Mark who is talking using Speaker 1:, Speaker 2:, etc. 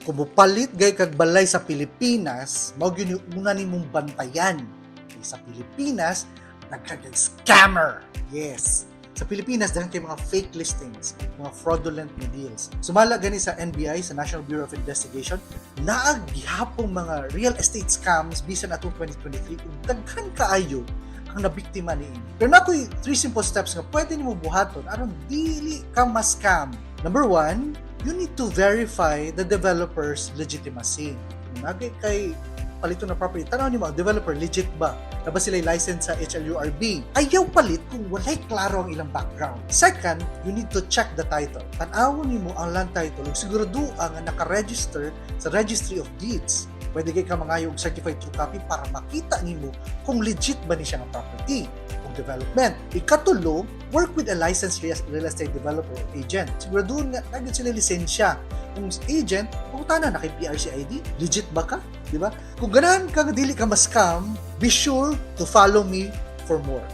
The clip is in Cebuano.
Speaker 1: Kung mopalit gay kag balay sa Pilipinas, mao gyud ni una nimong bantayan. Kay sa Pilipinas, nagkagay scammer. Yes. Sa Pilipinas, daghan kay mga fake listings, mga fraudulent na deals. Sumala gani sa NBI, sa National Bureau of Investigation, naa gihapong mga real estate scams bisan atong 2023 ug daghan kaayo ang nabiktima niini. Pero naa ko'y three simple steps nga pwede nimo buhaton aron dili ka ma-scam. Number one, you need to verify the developer's legitimacy. Kung naa gyud kay paliton na property, tanaw nimo ang developer, legit ba? Naa ba sila license sa HLURB? Ayaw palit kung walay klaro ang ilang background. Second, you need to check the title. Tan-awon nimo ang land title ug sigurado nga naka-register sa Registry of Deeds. Pwede kay ka mangayo og certified true copy para makita nimo kung legit ba ni siya nga property o development. Ikatulo, work with a licensed real estate developer or agent. Sigurado nga naa gyud sila lisensya. Kung agent, pangutana na kay PRC ID, legit ba ka? Di ba? Kung ganahan ka nga dili ka ma-scam, be sure to follow me for more.